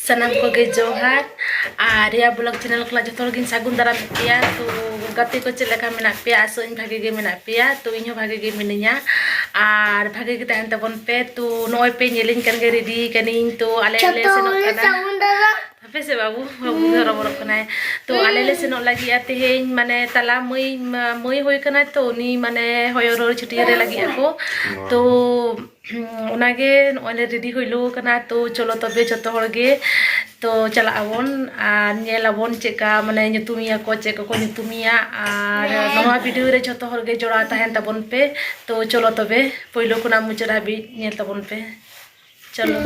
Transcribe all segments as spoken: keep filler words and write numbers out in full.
ᱥᱟᱱᱟᱢ ᱠᱚᱜᱮ ᱡᱚᱦᱟᱨ᱾ ᱟᱨ ᱨᱮᱭᱟ ᱵᱞᱚᱜ ᱪᱮᱱᱮᱞ ᱠᱷᱚᱱᱟᱜ ᱡᱚᱛᱚ ᱦᱚᱲ ᱜᱤᱧ ᱥᱟᱹᱜᱩᱱ ᱫᱟᱨᱟᱢᱮᱫ ᱯᱮᱭᱟ᱾ ᱛᱚ ᱜᱟᱛᱮ ᱠᱚ ᱪᱮᱫ ᱞᱮᱠᱟ ᱢᱮᱱᱟᱜ ᱯᱮᱭᱟ? ᱟᱥᱚᱜ ᱟᱹᱧ ᱵᱷᱟᱜᱮ ᱜᱮ ᱢᱮᱱᱟᱜ ᱯᱮᱭᱟ᱾ ᱛᱚ ᱤᱧ ᱦᱚᱸ ᱵᱷᱟᱜᱮ ᱜᱮ ᱢᱤᱱᱟᱹᱧᱟ᱾ ᱟᱨ ᱵᱷᱟᱜᱮ ᱜᱮ ᱛᱟᱦᱮᱱ ᱛᱟᱵᱚᱱ ᱯᱮ᱾ ᱛᱚ ᱱᱚᱜᱼᱚᱭ ᱯᱮ ᱧᱮᱞᱤᱧ ᱠᱟᱱ ᱜᱮ, ᱨᱮᱰᱤ ᱠᱟᱹᱱᱟᱹᱧ᱾ ᱛᱚ ᱟᱞᱮ ᱞᱮ ᱥᱮᱱᱚᱜ ᱠᱟᱱᱟ᱾ ᱦᱟᱯᱮ ᱥᱮ ᱵᱟᱹᱵᱩ, ᱵᱟᱹᱵᱩ ᱫᱚ ᱦᱚᱨᱚᱵᱚᱨᱚᱜ ᱠᱟᱱᱟᱭ᱾ ᱛᱚ ᱟᱞᱮ ᱞᱮ ᱥᱮᱱᱚᱜ ᱞᱟᱹᱜᱤᱫᱼᱟ ᱛᱮᱦᱮᱧ, ᱢᱟᱱᱮ ᱛᱟᱞᱟ ᱢᱟᱹᱭ, ᱢᱟᱹᱭ ᱦᱩᱭ ᱠᱟᱱᱟᱭ, ᱛᱚ ᱩᱱᱤ ᱢᱟᱱᱮ ᱦᱚᱭᱚ ᱨᱩᱣᱟᱹᱲ ᱪᱷᱟᱹᱴᱭᱟᱹᱨ ᱨᱮ ᱞᱟᱹᱜᱤᱫ ᱟᱠᱚ᱾ ᱛᱚ ᱦᱩᱸ, ᱚᱱᱟᱜᱮ ᱱᱚᱜᱼᱚᱭ ᱞᱮ ᱨᱮᱰᱤ ᱦᱩᱭᱞᱩ ᱠᱟᱱᱟ᱾ ᱛᱚ ᱪᱚᱞᱚ ᱛᱚᱵᱮ ᱡᱚᱛᱚ ᱦᱚᱲ ᱜᱮ, ᱛᱚ ᱪᱟᱞᱟᱜ ᱟᱵᱚᱱ ᱟᱨ ᱧᱮᱞ ᱟᱵᱚᱱ ᱪᱮᱫᱠᱟ ᱢᱟᱱᱮ ᱧᱩᱛᱩᱢᱤᱭᱟᱹ ᱠᱚ, ᱪᱮᱫ ᱠᱚᱠᱚ ᱧᱩᱛᱩᱢᱤᱭᱟ᱾ ᱟᱨ ᱱᱚᱣᱟ ᱵᱷᱤᱰᱤᱭᱳ ᱨᱮ ᱡᱚᱛᱚ ᱦᱚᱲ ᱜᱮ ᱡᱚᱲᱟᱣ ᱛᱟᱦᱮᱱ ᱛᱟᱵᱚᱱ ᱯᱮ᱾ ᱛᱚ ᱪᱚᱞᱚ ᱛᱚᱵᱮ ᱯᱳᱭᱞᱳ ᱠᱷᱚᱱᱟᱜ ᱢᱩᱪᱟᱹᱫ ᱦᱟᱹᱵᱤᱡ ᱧᱮᱞ ᱛᱟᱵᱚᱱ ᱯᱮ᱾ ᱪᱚᱞᱚ᱾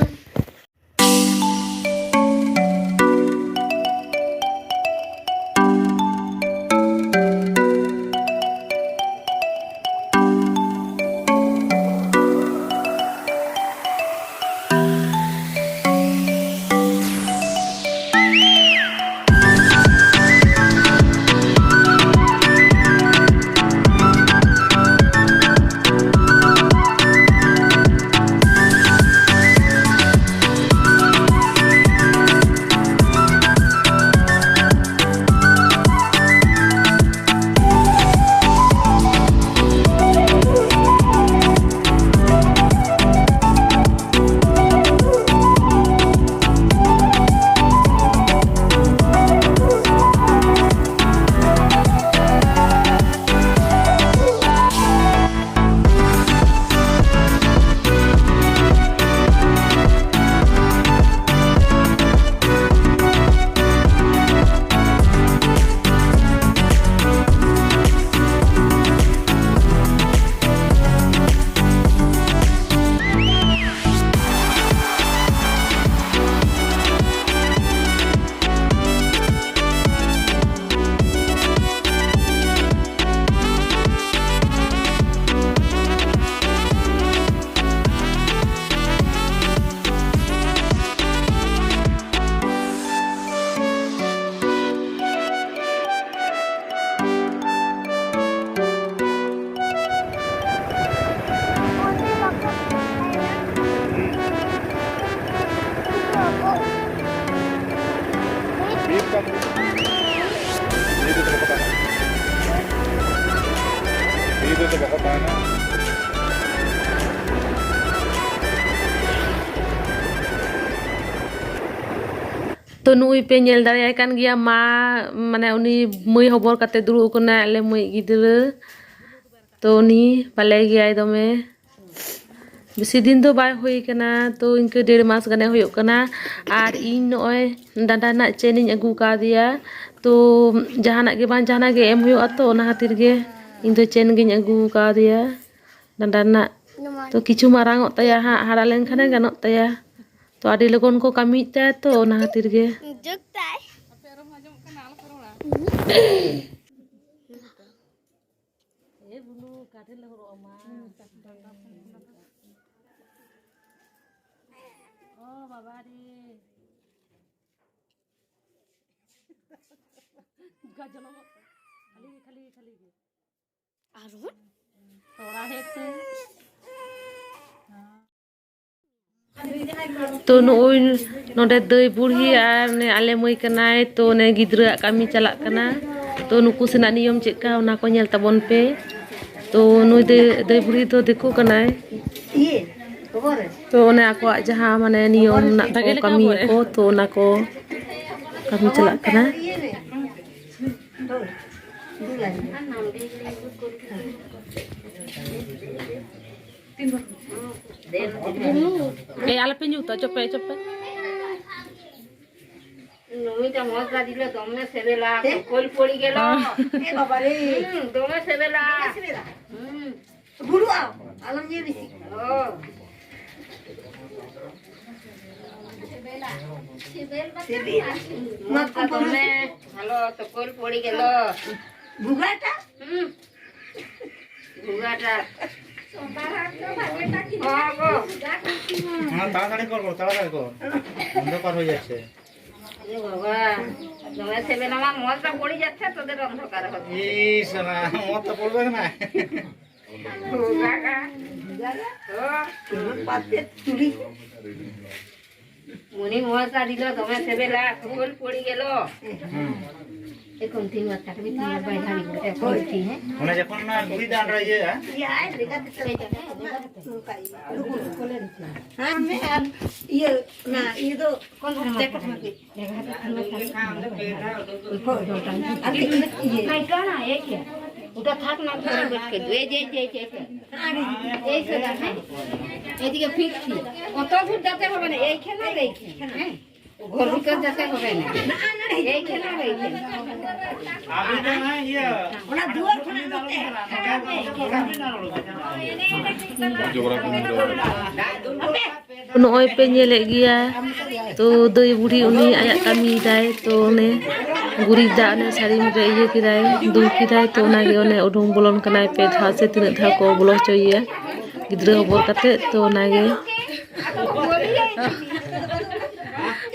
ᱛᱚ ᱱᱩᱭ ᱯᱮ ᱧᱮᱞ ᱫᱟᱲᱮᱭᱟᱭ ᱠᱟᱱ ᱜᱮᱭᱟ, ᱢᱟ ᱢᱟᱱᱮ ᱩᱱᱤ ᱢᱟᱹᱭ ᱦᱚᱵᱚᱨ ᱠᱟᱛᱮ ᱫᱩᱲᱩᱵ ᱟᱠᱟᱱᱟᱭ, ᱟᱞᱮ ᱢᱟᱹᱭ ᱜᱤᱫᱽᱨᱟᱹ᱾ ᱛᱚ ᱩᱱᱤ ᱵᱟᱞᱮ ᱜᱮᱭᱟᱭ ᱫᱚᱢᱮ᱾ ᱵᱮᱥᱤ ᱫᱤᱱ ᱫᱚ ᱵᱟᱭ ᱦᱩᱭ ᱠᱟᱱᱟ, ᱛᱚ ᱤᱱᱠᱟᱹ ᱰᱮᱲ ᱢᱟᱥ ᱜᱟᱱᱮ ᱦᱩᱭᱩᱜ ᱠᱟᱱᱟ᱾ ᱟᱨ ᱤᱧ ᱱᱚᱜᱼᱚᱭ ᱰᱟᱸᱰᱟ ᱨᱮᱱᱟᱜ ᱪᱮᱱ ᱤᱧ ᱟᱹᱜᱩ ᱠᱟᱣᱫᱮᱭᱟ᱾ ᱛᱚ ᱡᱟᱦᱟᱱᱟᱜ ᱜᱮ ᱵᱟᱝ ᱡᱟᱦᱟᱱᱟᱜ ᱜᱮ ᱮᱢ ᱦᱩᱭᱩᱜᱼᱟ, ᱛᱚ ᱚᱱᱟ ᱠᱷᱟᱹᱛᱤᱨ ᱜᱮ ᱤᱧ ᱫᱚ ᱪᱮᱱ ᱜᱤᱧ ᱟᱹᱜᱩ ᱠᱟᱣᱫᱮᱭᱟ ᱰᱟᱸᱰᱟ ᱨᱮᱱᱟᱜ᱾ ᱛᱚ ᱠᱤᱪᱷᱩ ᱢᱟᱨᱟᱝ ᱚᱜ ᱛᱟᱭᱟ ᱦᱟᱸᱜ, ᱦᱟᱨᱟ ᱞᱮᱱᱠᱷᱟᱱᱮ ᱜᱟᱱᱚᱜ ᱛᱟᱭᱟ᱾ ᱛᱚ ᱟᱹᱰᱤ ᱞᱚᱜᱚᱱ ᱠᱚ ᱠᱟᱹᱢᱤᱭᱮᱫ ᱛᱟᱭᱟ, ᱛᱚ ᱚᱱᱟ ᱠᱷᱟᱹᱛᱤᱨ ᱜᱮ᱾ ᱡᱩᱜᱽ ᱛᱟᱭ᱾ ᱮ ᱵᱩᱱᱩ, ᱠᱟᱴᱷᱮ ᱞᱮ ᱦᱚᱨᱚᱜ ᱟᱢᱟ᱾ ᱚ ᱵᱟᱵᱟ ᱨᱮ᱾ ᱜᱟᱡᱚᱱᱚᱜ ᱠᱷᱟᱹᱞᱤ ᱜᱮ, ᱠᱷᱟᱹᱞᱤ ᱜᱮ, ᱠᱷᱟᱹᱞᱤ ᱜᱮ᱾ ᱟᱨᱦᱚᱸ? ᱛᱷᱚᱲᱟ ᱦᱮ ᱛᱩ᱾ ᱛᱚ ᱱᱩᱜᱼᱩᱭ ᱱᱚᱰᱮ ᱫᱟᱹᱭ ᱵᱩᱲᱦᱤ ᱟᱨ ᱱᱮ ᱟᱞᱮ ᱢᱟᱹᱭ ᱠᱟᱱᱟᱭ, ᱛᱚ ᱱᱮ ᱜᱤᱫᱽᱨᱟᱹᱣᱟᱜ ᱠᱟᱹᱢᱤ ᱪᱟᱞᱟᱜ ᱠᱟᱱᱟ᱾ ᱛᱚ ᱱᱩᱠᱩ ᱥᱮᱱᱟᱜ ᱱᱤᱭᱚᱢ ᱪᱮᱫ ᱠᱟ, ᱚᱱᱟ ᱠᱚ ᱧᱮᱞ ᱛᱟᱵᱚᱱ ᱯᱮ᱾ ᱛᱚ ᱱᱩᱭ ᱫᱟᱹᱭ, ᱫᱟᱹᱭ ᱵᱩᱲᱦᱤ ᱫᱚ ᱫᱤᱠᱩ ᱠᱟᱱᱟᱭ᱾ ᱛᱚ ᱚᱱᱮ ᱟᱠᱚᱣᱟᱜ ᱡᱟᱦᱟᱸ ᱢᱟᱱᱮ ᱱᱤᱭᱚᱢ ᱨᱮᱱᱟᱜ ᱠᱚ ᱠᱟᱹᱢᱤᱭᱟᱠᱚ, ᱛᱚ ᱚᱱᱟ ᱠᱚ ᱠᱟᱹᱢᱤ ᱪᱟᱞᱟᱜ ᱠᱟᱱᱟ᱾ ᱮ, ᱟᱞᱚᱯᱮ ᱧᱩᱛᱟ, ᱪᱚᱯᱮ, ᱪᱚᱯᱮ᱾ ᱱᱩᱭᱴᱟ ᱢᱚᱥᱞᱟ ᱫᱤᱞᱮ ᱫᱚᱢᱮ ᱥᱮᱵᱮᱞᱟ, ᱦᱮᱸ? ᱠᱚᱞ ᱯᱚᱲᱤ ᱜᱮᱞ᱾ ᱦᱮᱸ᱾ ᱮ ᱵᱟᱵᱟ ᱨᱮ᱾ ᱦᱩᱸ, ᱫᱚᱢᱮ ᱥᱮᱵᱮᱞᱟ᱾ ᱫᱚᱢᱮ ᱥᱮᱵᱮᱞᱟ? ᱦᱩᱸ᱾ ᱵᱩᱞᱩᱜᱼᱟ, ᱟᱞᱚᱢ ᱧᱩᱭ ᱵᱮᱥᱤ᱾ ᱚ᱾ ᱥᱮᱵᱮᱞ᱾ ᱢᱟᱛᱠᱚᱢ ᱯᱚᱨᱚᱥ᱾ ᱫᱚᱢᱮ ᱵᱷᱟᱞᱚ, ᱛᱚ ᱠᱚᱞ ᱯᱚᱲᱤ ᱜᱮᱞ᱾ ᱵᱷᱩᱜᱟᱴᱟ? হুম। ভুগাটা। হ্যাঁ গো। হ্যাঁ, তাড়াতাড়ি কর, কর, তাড়াতাড়ি কর। অন্ধকার হয়ে যাচ্ছে। এ বাবা, তোমার সেভেন আমার মনটা পড়ে যাচ্ছে, তোদের অন্ধকার হবে। ইস, না, আমার তো পড়বে না। ভুগাটা। ও। পাতে চুড়ি। মনি মশলা দিল, তোমার সেভেন আর ফুল পড়ে গেল। হুম। ᱮᱠᱷᱚᱱ ᱛᱤᱱ ᱵᱟᱨ ᱠᱟᱴᱵᱤ, ᱛᱤᱱ ᱵᱟᱨ ᱵᱟᱭ ᱫᱷᱟᱣ ᱜᱤᱫᱽᱨᱟᱹ ᱠᱚ ᱴᱷᱤᱠ, ᱦᱮᱸ? ᱚᱱᱟ ᱡᱚᱠᱷᱚᱱ ᱚᱱᱟ ᱜᱩᱨᱤᱡ ᱫᱟᱜ ᱨᱮ ᱤᱭᱟᱹᱜᱼᱟ᱾ ᱦᱮᱸ, ᱢᱮ ᱟᱨ ᱤᱭᱟᱹ, ᱚᱱᱟ ᱤᱭᱟᱹ ᱫᱚ ᱠᱚᱱ ᱫᱷᱟᱨᱮ ᱢᱟᱨᱮ ᱠᱚ ᱟᱨ ᱤᱭᱟᱹ, ᱩᱴᱷᱟ ᱛᱷᱟᱠ ᱱᱟ ᱫᱷᱟᱨᱮ ᱵᱮᱴ ᱠᱮ ᱫᱩ, ᱮ ᱡᱮ, ᱡᱮ, ᱡᱮ, ᱡᱮ। এই সদা, হ্যাঁ? এদিকে ফিরছি। অত দূর যেতে হবে না, এইখানে আর এইখানে, হ্যাঁ? ঘর ভিতর যেতে হবে না। এইখানে আর এইখানে। ᱟᱵᱤᱱ ᱫᱚ ᱦᱟᱸᱜ ᱤᱭᱟᱹ ᱚᱱᱟ ᱫᱩᱣᱟᱹᱨ ᱠᱷᱚᱱᱟᱜ ᱱᱚᱛᱮ᱾ ᱡᱚᱵᱽᱨᱟ ᱠᱚ ᱢᱩᱰᱟᱹᱣ᱾ ᱱᱚᱜᱼᱚᱭ ᱯᱮ ᱧᱮᱞᱮᱫ ᱜᱮᱭᱟ, ᱛᱚ ᱫᱟᱹᱭ ᱵᱩᱰᱷᱤ ᱩᱱᱤ ᱟᱭᱟᱜ ᱠᱟᱹᱢᱤᱭᱮᱫᱟᱭ, ᱛᱚ ᱚᱱᱮ ᱜᱩᱨᱤᱡ ᱫᱟᱜ ᱚᱱᱮ ᱥᱟᱹᱲᱤᱢ ᱨᱮ ᱤᱭᱟᱹ ᱠᱮᱫᱟᱭ, ᱫᱩᱞ ᱠᱮᱫᱟᱭ, ᱛᱚ ᱚᱱᱟᱜᱮ ᱚᱱᱮ ᱩᱰᱩᱝ ᱵᱚᱞᱚᱱ ᱠᱟᱱᱟᱭ, ᱯᱮ ᱫᱷᱟᱣ ᱥᱮ ᱛᱤᱱᱟᱹᱜ ᱫᱷᱟᱣ ᱠᱚ ᱵᱚᱞᱚ ᱦᱚᱪᱚᱭᱮᱭᱟ ᱜᱤᱫᱽᱨᱟᱹ ᱦᱚᱵᱚᱨ ᱠᱟᱛᱮ, ᱛᱚ ᱚᱱᱟᱜᱮ᱾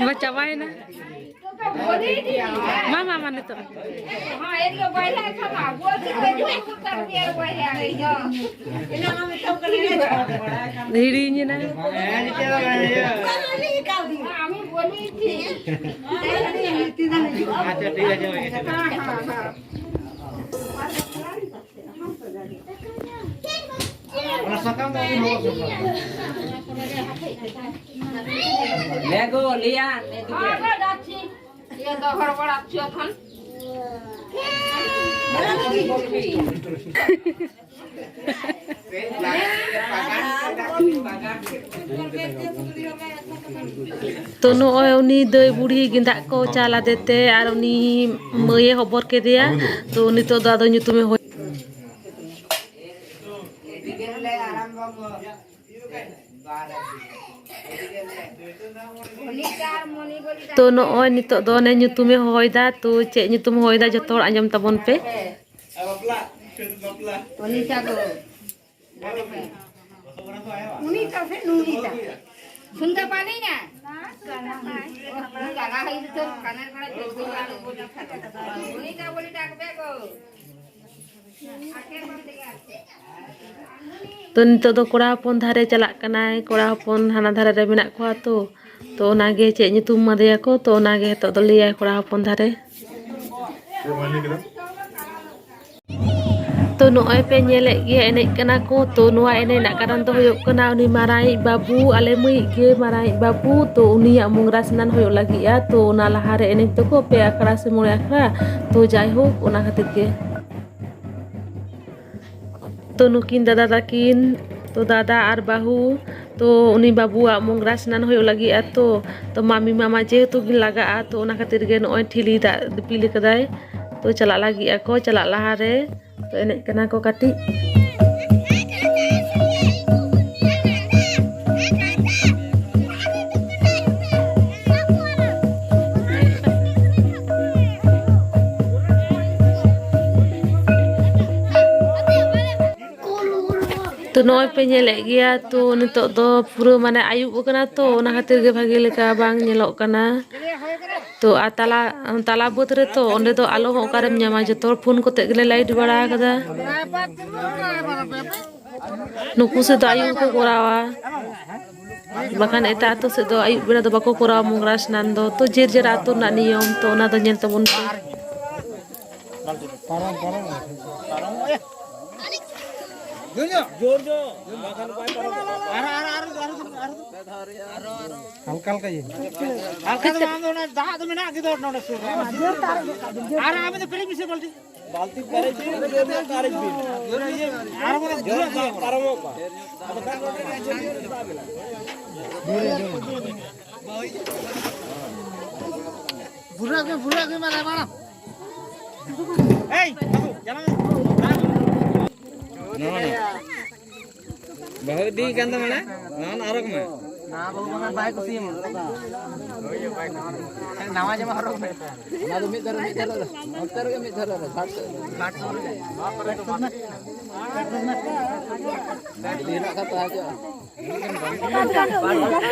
ᱢᱟ ᱪᱟᱵᱟᱭᱮᱱᱟ᱾ ᱢᱟ, ᱢᱟ, ᱢᱟ, ᱱᱤᱛᱚᱜ᱾ ᱦᱤᱲᱤᱧᱮᱱᱟ᱾ ᱟᱪᱪᱷᱟ, ᱴᱷᱤᱠ ᱟᱪᱷᱮ, ᱢᱟᱹᱭ᱾ ᱚᱱᱟ ᱥᱟᱠᱟᱢ ᱫᱚ ᱟᱹᱵᱤᱱ ᱦᱚᱸ ᱥᱟᱠᱟᱢ᱾ ᱞᱮᱜᱳ, ᱞᱤᱭᱟ, ᱞᱮᱜᱳ᱾ ᱤᱭᱟᱹ ᱫᱚ ᱦᱚᱲ ᱵᱟᱲᱟ ᱦᱚᱪᱚ ᱠᱷᱟᱱ᱾ ᱛᱚ ᱱᱚᱜᱼᱚᱭ ᱩᱱᱤ ᱫᱟᱹᱭ ᱵᱩᱲᱦᱤ ᱜᱮᱸᱫᱟᱜ ᱠᱚ ᱪᱟᱞ ᱟᱫᱮ ᱛᱮ ᱟᱨ ᱩᱱᱤ ᱢᱟᱹᱭᱮ ᱦᱚᱵᱚᱨ ᱠᱮᱫᱮᱭᱟ᱾ ᱛᱚ ᱱᱤᱛᱚᱜ ᱫᱚ ᱟᱫᱚ ᱧᱩᱛᱩᱢᱮ ᱦᱚᱦᱚ᱾ ᱛᱚ ᱱᱚᱜᱼᱚᱭ ᱱᱤᱛᱚᱜ ᱫᱚ ᱚᱱᱮ ᱧᱩᱛᱩᱢᱮ ᱦᱚᱦᱚᱭᱮᱫᱟ᱾ ᱛᱚ ᱪᱮᱫ ᱧᱩᱛᱩᱢ ᱦᱚᱦᱚᱭᱮᱫᱟ ᱡᱚᱛᱚ ᱦᱚᱲ ᱟᱸᱡᱚᱢ ᱛᱟᱵᱚᱱ ᱯᱮ᱾ ᱩᱱᱤ ᱛᱟᱠᱚ᱾ ᱩᱱᱤ ᱛᱟᱥᱮ ᱱᱩᱱᱤ ᱛᱟ᱾ ᱥᱩᱱᱫᱟ ᱯᱟᱞᱤᱧᱟ᱾ ᱠᱟᱱᱟ ᱦᱟᱭ ᱛᱚ ᱠᱟᱱᱟ ᱠᱚᱲᱟ ᱪᱮᱫ ᱠᱚ ᱟᱞᱚ ᱵᱚᱞᱤ ᱠᱷᱟᱱ᱾ ᱩᱱᱤ ᱛᱟ ᱵᱚᱞᱤ ᱰᱟᱠ ᱵᱮ ᱜᱳ᱾ ᱛᱚ ᱱᱤᱛᱚᱜ ᱫᱚ ᱠᱚᱲᱟ ᱦᱚᱯᱚᱱ ᱫᱷᱟᱨᱮ ᱪᱟᱞᱟᱜ ᱠᱟᱱᱟᱭ, ᱠᱚᱲᱟ ᱦᱚᱯᱚᱱ ᱦᱟᱱᱟ ᱫᱷᱟᱨᱮ ᱨᱮ ᱢᱮᱱᱟᱜ ᱠᱚᱣᱟ ᱛᱚ᱾ ᱛᱚ ᱚᱱᱟᱜᱮ ᱪᱮᱫ ᱧᱩᱛᱩᱢ ᱟᱫᱮᱭᱟᱠᱚ, ᱛᱚ ᱚᱱᱟᱜᱮ ᱱᱤᱛᱚᱜ ᱫᱚ ᱞᱟᱹᱭᱟᱭ ᱠᱚᱲᱟ ᱦᱚᱯᱚᱱ ᱫᱷᱟᱨᱮ᱾ ᱛᱚ ᱱᱚᱜᱼᱚᱭ ᱯᱮ ᱧᱮᱞᱮᱫ ᱜᱮᱭᱟ, ᱮᱱᱮᱡ ᱠᱟᱱᱟ ᱠᱚ᱾ ᱛᱚ ᱱᱚᱣᱟ ᱮᱱᱮᱡ ᱨᱮᱱᱟᱜ ᱠᱟᱨᱚᱱ ᱫᱚ ᱦᱩᱭᱩᱜ ᱠᱟᱱᱟ, ᱩᱱᱤ ᱢᱟᱨᱟᱝᱤᱡ ᱵᱟᱹᱵᱩ, ᱟᱞᱮ ᱢᱟᱹᱭᱤᱡ ᱜᱮ ᱢᱟᱨᱟᱝᱤᱡ ᱵᱟᱹᱵᱩ, ᱛᱚ ᱩᱱᱤᱭᱟᱜ ᱢᱚᱝᱜᱽᱨᱟ ᱥᱱᱟᱱ ᱦᱩᱭᱩᱜ ᱞᱟᱹᱜᱤᱫᱼᱟ᱾ ᱛᱚ ᱚᱱᱟ ᱞᱟᱦᱟᱨᱮ ᱮᱱᱮᱡ ᱫᱚᱠᱚ ᱯᱮ ᱟᱠᱷᱲᱟ ᱥᱮ ᱢᱚᱬᱮ ᱟᱠᱷᱲᱟ, ᱛᱚ ᱡᱟᱭᱦᱳᱠ, ᱚᱱᱟ ᱠᱷᱟᱹᱛᱤᱨ ᱜᱮ᱾ ᱛᱚ ᱱᱩᱠᱤᱱ ᱫᱟᱫᱟ ᱛᱟᱹᱠᱤᱱ, ᱛᱚ ᱫᱟᱫᱟ ᱟᱨ ᱵᱟᱹᱦᱩ, ᱛᱚ ᱩᱱᱤ ᱵᱟᱹᱵᱩᱣᱟᱜ ᱢᱚᱝᱜᱽᱨᱟ ᱥᱱᱟᱱ ᱦᱩᱭᱩᱜ ᱞᱟᱹᱜᱤᱫᱼᱟ᱾ ᱛᱚ, ᱛᱚ ᱢᱟᱢᱤ ᱢᱟᱢᱟ ᱡᱮᱦᱮᱛᱩ ᱠᱤᱱ ᱞᱟᱜᱟᱜᱼᱟ, ᱛᱚ ᱚᱱᱟ ᱠᱷᱟᱹᱛᱤᱨ ᱜᱮ ᱱᱚᱜᱼᱚᱭ ᱴᱷᱤᱞᱤ ᱫᱟᱜ ᱫᱤᱯᱤᱞ ᱠᱟᱫᱟᱭ᱾ ᱛᱚ ᱪᱟᱞᱟᱜ ᱞᱟᱹᱜᱤᱫ ᱟᱠᱚ, ᱪᱟᱞᱟᱜ ᱞᱟᱦᱟᱨᱮ ᱛᱚ ᱮᱱᱮᱡ ᱠᱟᱱᱟ ᱠᱚ ᱠᱟᱹᱴᱤᱡ᱾ ᱛᱚ ᱱᱚᱜᱼᱚᱭ ᱯᱮ ᱧᱮᱞᱮᱫ ᱜᱮᱭᱟ, ᱛᱚ ᱱᱤᱛᱚᱜ ᱫᱚ ᱯᱩᱨᱟᱹ ᱢᱟᱱᱮ ᱟᱹᱭᱩᱵ ᱟᱠᱟᱱᱟ, ᱛᱚ ᱚᱱᱟ ᱠᱷᱟᱹᱛᱤᱨ ᱜᱮ ᱵᱷᱟᱜᱮ ᱞᱮᱠᱟ ᱵᱟᱝ ᱧᱮᱞᱚᱜ ᱠᱟᱱᱟ᱾ ᱛᱚ ᱟᱨ ᱛᱟᱞᱟ, ᱛᱟᱞᱟ ᱵᱟᱹᱫᱽ ᱨᱮ ᱛᱚ ᱚᱸᱰᱮ ᱫᱚ ᱟᱞᱚ ᱦᱚᱸ ᱚᱠᱟᱨᱮᱢ ᱧᱟᱢᱟ, ᱡᱚᱛᱚ ᱦᱚᱲ ᱯᱷᱳᱱ ᱠᱚᱛᱮ ᱜᱮᱞᱮ ᱞᱟᱭᱤᱴ ᱵᱟᱲᱟ ᱟᱠᱟᱫᱟ᱾ ᱱᱩᱠᱩ ᱥᱮᱫ ᱫᱚ ᱟᱹᱭᱩᱵ ᱦᱚᱸᱠᱚ ᱠᱚᱨᱟᱣᱟ, ᱵᱟᱠᱷᱟᱱ ᱮᱴᱟᱜ ᱟᱹᱛᱩ ᱥᱮᱫ ᱫᱚ ᱟᱹᱭᱩᱵ ᱵᱮᱲᱟ ᱫᱚ ᱵᱟᱠᱚ ᱠᱚᱨᱟᱣᱟ ᱢᱚᱜᱽᱨᱟ ᱥᱱᱟᱱ ᱫᱚ᱾ ᱛᱚ ᱡᱮᱨ ᱡᱮᱨ ᱟᱹᱛᱩ ᱨᱮᱱᱟᱜ ᱱᱤᱭᱚᱢ, ᱛᱚ ᱚᱱᱟ ᱫᱚ ᱧᱮᱞ ᱛᱟᱵᱚᱱ ᱯᱮ᱾ ᱡᱳᱨ ᱧᱚᱜ, ᱵᱟᱠᱷᱟᱱ ᱵᱟᱭ ᱯᱟᱨᱚᱢᱚᱜᱼᱟ᱾ ᱟᱨᱚ, ᱟᱨᱚ, ᱟᱨᱚ, ᱟᱨᱚ, ᱟᱨᱚ᱾ ᱦᱟᱞᱠᱟ ᱦᱟᱞᱠᱟ ᱤᱭᱟᱹ᱾ ᱦᱟᱞᱠᱟ ᱫᱚ ᱵᱟᱝ, ᱚᱱᱟ ᱫᱟᱜ ᱫᱚ ᱢᱮᱱᱟᱜ ᱜᱮᱫᱚ ᱱᱚᱰᱮ ᱥᱩᱨ ᱨᱮ᱾ ᱟᱨ ᱟᱵᱮᱱ ᱫᱚ ᱯᱮᱨᱮᱡ ᱵᱮᱥᱤ ᱵᱟᱞᱛᱤ᱾ ᱵᱟᱞᱛᱤ ᱯᱮᱨᱮᱡ ᱵᱤᱱ, ᱡᱳᱨ ᱧᱚᱜ ᱯᱮᱨᱮᱡ ᱵᱤᱱ᱾ ᱟᱨ ᱢᱟᱱᱮ ᱡᱳᱨ ᱧᱚᱜ ᱯᱟᱨᱚᱢᱚᱜ ᱢᱟ᱾ ᱟᱫᱚ ᱠᱷᱟᱱ ᱱᱚᱰᱮ ᱨᱮ ᱡᱳᱨ ᱧᱚᱜ ᱫᱟᱜ ᱢᱮᱱᱟᱜᱼᱟ᱾ ᱵᱷᱩᱨᱟᱹ ᱜᱮ, ᱵᱷᱩᱨᱟᱹ ᱜᱮ ᱢᱟᱨᱟᱝ ᱢᱟᱨᱟᱝ᱾ ᱮᱭ, ᱵᱟᱹᱵᱩ, ᱡᱟᱢᱟ᱾ ᱱᱚᱣᱟ ᱱᱚᱣᱟ᱾ ᱵᱟᱹᱦᱩ ᱤᱫᱤᱭ ᱠᱟᱱ ᱛᱟᱢᱟ ᱱᱟ? ᱱᱟᱣᱟ ᱱᱟᱜ ᱦᱚᱨᱚᱜᱽ ᱢᱮ᱾ ᱱᱟᱣᱟ ᱵᱟᱹᱦᱩ ᱵᱟᱝᱠᱷᱟᱱ ᱵᱟᱭ ᱠᱩᱥᱤᱭᱟᱢᱟ᱾ ᱱᱟᱣᱟ ᱡᱟᱢᱟ ᱦᱚᱨᱚᱜᱽ ᱢᱮ᱾ ᱚᱱᱟ ᱫᱚ ᱢᱤᱫ ᱫᱷᱟᱨᱮ, ᱢᱤᱫ ᱫᱷᱟᱨᱮ ᱨᱮ᱾ ᱚᱱᱛᱮ ᱨᱮᱜᱮ ᱢᱤᱫ ᱫᱷᱟᱨᱮ ᱨᱮ, ᱜᱷᱟᱴ ᱥᱮᱫ ᱨᱮ᱾ ᱜᱷᱟᱴ ᱥᱩᱨ ᱨᱮᱜᱮ᱾ ᱡᱩᱫᱤ ᱦᱮᱱᱟᱜ ᱠᱷᱟᱱ ᱛᱟᱦᱮᱸ ᱦᱚᱪᱚᱜᱼᱟ᱾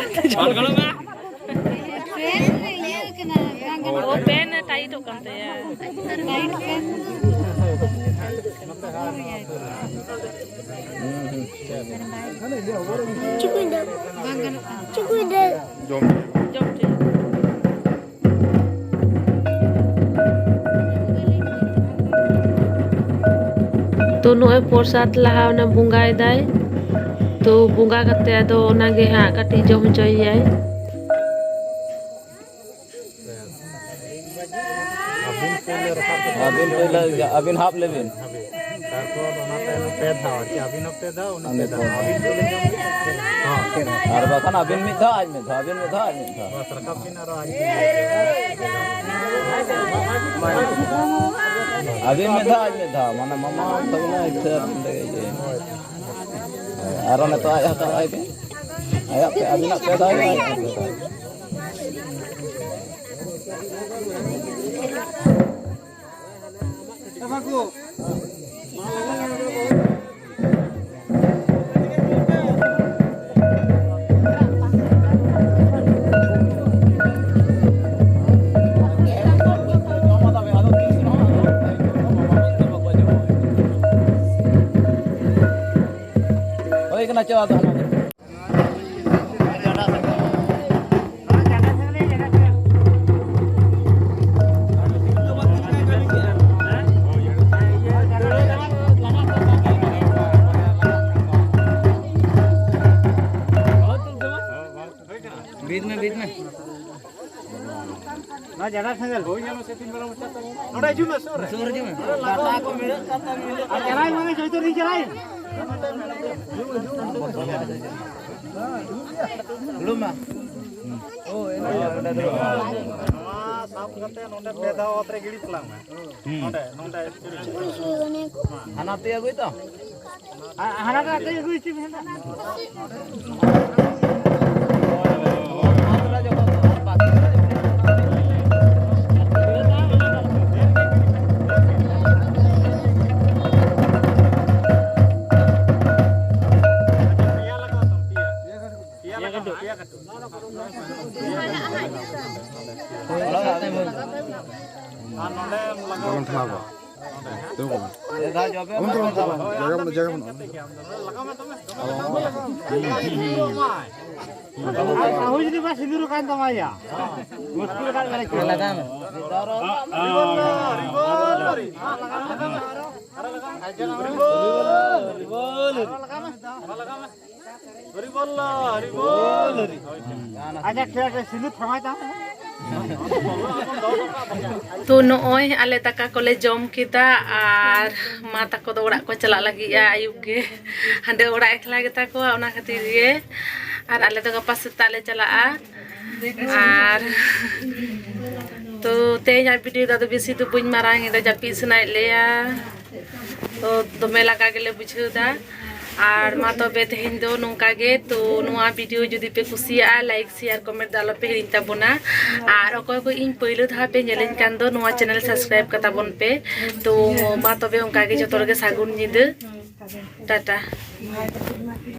ᱯᱮᱱ ᱤᱭᱟᱹ ᱠᱟᱱᱟ, ᱵᱟᱝ ᱜᱟᱱᱚᱜ ᱠᱟᱱᱟ᱾ ᱯᱮᱱ ᱴᱟᱭᱤᱴᱚᱜ ᱠᱟᱱ ᱛᱟᱭᱟ᱾ Tight pen. ᱵᱟᱝ ᱜᱟᱱᱚᱜ ᱠᱟᱱᱟ᱾ ᱡᱚᱢ ᱦᱚᱪᱚᱭ᱾ ᱛᱚ ᱱᱚᱜᱼᱚᱭ ᱯᱨᱚᱥᱟᱫ ᱞᱟᱦᱟ ᱚᱱᱟ ᱵᱚᱸᱜᱟᱭ ᱫᱟᱭ᱾ ᱛᱚ ᱵᱚᱸᱜᱟ ᱠᱟᱛᱮ ᱟᱫᱚ ᱚᱱᱟᱜᱮ ᱦᱟᱸᱜ ᱠᱟᱹᱴᱤᱡ ᱡᱚᱢ ᱦᱚᱪᱚᱭᱮᱭᱟᱭ᱾ ᱟᱹᱵᱤᱱ ᱯᱳᱭᱞᱳ ᱨᱟᱠᱟᱵ ᱠᱟᱛᱮ ᱟᱹᱵᱤᱱ ᱯᱳᱭᱞᱳ, ᱟᱹᱵᱤᱱ ᱦᱟᱯ ᱞᱮᱵᱤᱱ᱾ ᱛᱟᱨᱯᱚᱨ ᱚᱱᱟ ᱛᱟᱭᱱᱚᱢ ᱯᱮ ᱫᱷᱟᱣ ᱟᱨᱠᱤ, ᱟᱹᱵᱤᱱ ᱦᱚᱸ ᱯᱮ ᱫᱷᱟᱣ, ᱩᱱᱤ ᱯᱮ ᱫᱷᱟᱣ᱾ ᱟᱹᱵᱤᱱ ᱯᱳᱭᱞᱳ ᱡᱚᱢ ᱵᱤᱱ᱾ ᱦᱚᱸ᱾ ᱟᱨ ᱵᱟᱠᱷᱟᱱ ᱟᱹᱵᱤᱱ ᱢᱤᱫ ᱫᱷᱟᱣ, ᱟᱡ ᱢᱤᱫ ᱫᱷᱟᱣ, ᱟᱹᱵᱤᱱ ᱢᱤᱫ ᱫᱷᱟᱣ, ᱟᱡ ᱢᱤᱫ ᱫᱷᱟᱣ᱾ ᱵᱟᱥ, ᱨᱟᱠᱟᱵ ᱵᱤᱱ ᱟᱨᱚ ᱟᱡ ᱟᱹᱵᱤᱱ ᱢᱤᱫ ᱫᱷᱟᱣ, ᱟᱡ ᱢᱤᱫ ᱫᱷᱟᱣ, ᱢᱟᱱᱮ ᱢᱟᱢᱟ ᱛᱟᱹᱵᱤᱱᱟ ᱤᱪᱪᱷᱟᱹ ᱟᱨ ᱱᱚᱰᱮ ᱜᱮ ᱤᱭᱟᱹ᱾ ᱟᱨᱚ ᱱᱤᱛᱚᱜ ᱟᱡ ᱦᱟᱛᱟᱣ ᱟᱭ ᱵᱤᱱ᱾ ᱟᱭᱟᱜ ᱯᱮ, ᱟᱹᱵᱤᱱᱟᱜ ᱯᱮ ᱫᱷᱟᱣ ᱜᱮ, ᱟᱭᱟᱜ ᱯᱮ ᱫᱷᱟᱣ᱾ ᱦᱳᱭ ᱠᱟᱱᱟ, ᱪᱚ ᱟᱫᱚ ᱦᱟᱱᱟ ᱫᱚ᱾ ᱵᱤᱫ ᱢᱮ, ᱵᱤᱫ ᱢᱮ᱾ ᱱᱚᱣᱟ ᱡᱟᱰᱟ ᱥᱮᱸᱜᱮᱞ᱾ ᱱᱚᱰᱮ ᱦᱤᱡᱩᱜ ᱢᱮ, ᱥᱩᱨ ᱨᱮ᱾ ᱥᱩᱨ ᱦᱤᱡᱩᱜ ᱢᱮ᱾ ᱱᱚᱰᱮ ᱞᱟᱜᱟᱣ᱾ ᱟᱨ ᱪᱟᱞᱟᱣ ᱢᱟᱱᱮ ᱡᱚᱭᱛᱚ ᱨᱤᱧ ᱪᱟᱞᱟᱣ᱾ ᱫᱩᱲᱩᱵ ᱢᱮ᱾ ᱱᱚᱣᱟ ᱥᱟᱵ ᱠᱟᱛᱮ ᱱᱚᱰᱮ ᱯᱮ ᱫᱷᱟᱣ ᱚᱛ ᱨᱮ ᱜᱤᱲᱤ ᱛᱟᱞᱟᱝ ᱢᱮ᱾ ᱦᱩᱸ᱾ ᱱᱚᱰᱮ, ᱱᱚᱰᱮ᱾ ᱦᱟᱱᱟ ᱛᱮ ᱟᱹᱜᱩᱭ ᱛᱚ? ᱦᱟ-, ᱦᱟᱱᱟ ᱫᱚ ᱟᱹᱜᱩᱭ ᱪᱮᱫ ᱢᱮᱱᱟᱜᱼᱟ? ᱯᱮᱭᱟ ᱞᱟᱜᱟᱣ ᱛᱟᱢ, ᱯᱮᱭᱟ᱾ ᱯᱮᱭᱟ ᱞᱟᱜᱟᱣ ᱢᱮ, ᱯᱮᱭᱟ ᱠᱟᱹᱴᱩᱵ᱾ ᱟᱨ ᱱᱚᱰᱮᱢ ᱞᱟᱜᱟᱣ ᱵᱟᱵᱚᱱ ᱴᱷᱟᱲᱟᱣ ᱠᱚᱣᱟ᱾ ᱛᱤᱸᱜᱩ ᱠᱚᱜ ᱢᱮ᱾ ᱟᱞᱚᱢ ᱴᱷᱟᱲᱟᱣ ᱠᱚᱣᱟ᱾ ᱡᱟᱭᱜᱟ ᱵᱟᱹᱱᱩᱜᱼᱟ, ᱡᱟᱭᱜᱟ ᱵᱟᱹᱱᱩᱜᱼᱟ᱾ ᱞᱟᱜᱟᱣ ᱢᱮ ᱛᱚᱵᱮ᱾ ᱟᱨ ᱵᱟᱹᱦᱩ ᱡᱩᱫᱤ ᱵᱟᱭ ᱥᱤᱸᱫᱩᱨ ᱠᱟᱱ ᱛᱟᱢᱟ ᱭᱟ, ᱢᱩᱥᱠᱤᱞ ᱠᱟᱱ ᱜᱮᱭᱟ᱾ ᱞᱟᱜᱟᱣ ᱢᱮ᱾ ᱟᱪᱪᱷᱟ, ᱴᱷᱤᱠ ᱟᱪᱷᱮ, ᱥᱤᱸᱫᱩᱨ ᱛᱷᱟᱢᱟᱭ ᱛᱟᱢ᱾ ᱛᱚ ᱱᱚᱜᱼᱚᱭ ᱟᱞᱮ ᱫᱟᱠᱟ ᱠᱚᱞᱮ ᱡᱚᱢ ᱠᱮᱫᱟ ᱟᱨ ᱢᱟ ᱛᱟᱠᱚ ᱫᱚ ᱚᱲᱟᱜ ᱠᱚ ᱪᱟᱞᱟᱜ ᱞᱟᱹᱜᱤᱫᱼᱟ ᱟᱹᱭᱩᱵ ᱜᱮ᱾ ᱦᱟᱸᱰᱮ ᱚᱲᱟᱜ ᱮᱠᱞᱟ ᱜᱮᱛᱟ ᱠᱚᱣᱟ, ᱚᱱᱟ ᱠᱷᱟᱹᱛᱤᱨ ᱜᱮ᱾ ᱟᱨ ᱟᱞᱮ ᱫᱚ ᱜᱟᱯᱟ ᱥᱮᱛᱟᱜ ᱞᱮ ᱪᱟᱞᱟᱜᱼᱟ᱾ ᱟᱨ ᱛᱚ ᱛᱮᱦᱮᱧᱟᱜ ᱵᱷᱤᱰᱤᱭᱳ ᱫᱚ ᱟᱫᱚ ᱵᱮᱥᱤ ᱫᱚ ᱵᱟᱹᱧ ᱢᱟᱨᱟᱝ ᱮᱫᱟ, ᱡᱟᱹᱯᱤᱫ ᱥᱟᱱᱟᱭᱮᱫ ᱞᱮᱭᱟ᱾ ᱛᱚ ᱫᱚᱢᱮ ᱞᱟᱸᱜᱟ ᱜᱮᱞᱮ ᱵᱩᱡᱷᱟᱹᱣ ᱮᱫᱟ᱾ ᱟᱨ ᱢᱟ ᱛᱚᱵᱮ ᱛᱮᱦᱮᱧ ᱫᱚ ᱱᱚᱝᱠᱟ ᱜᱮ᱾ ᱛᱚ ᱱᱚᱣᱟ ᱵᱷᱤᱰᱤᱭᱳ ᱡᱩᱫᱤ ᱯᱮ ᱠᱩᱥᱤᱭᱟᱜᱼᱟ, ᱞᱟᱭᱤᱠ, ᱥᱮᱭᱟᱨ, ᱠᱚᱢᱮᱱᱴ ᱫᱚ ᱟᱞᱚ ᱯᱮ ᱦᱤᱲᱤᱧ ᱛᱟᱵᱚᱱᱟ᱾ ᱟᱨ ᱚᱠᱚᱭ ᱠᱚ ᱤᱧ ᱯᱳᱭᱞᱳ ᱫᱷᱟᱣ ᱯᱮ ᱧᱮᱞᱤᱧ ᱠᱟᱱ ᱫᱚ, ᱱᱚᱣᱟ ᱪᱮᱱᱮᱞ ᱥᱟᱵᱥᱠᱨᱟᱭᱤᱵ ᱠᱟᱛᱟ ᱵᱚᱱ ᱯᱮ᱾ ᱛᱚ ᱢᱟ ᱛᱚᱵᱮ ᱚᱱᱠᱟ ᱜᱮ ᱡᱚᱛᱚ ᱨᱮᱜᱮ ᱥᱟᱹᱜᱩᱱ ᱧᱤᱫᱟᱹ᱾ ᱴᱟᱴᱟ᱾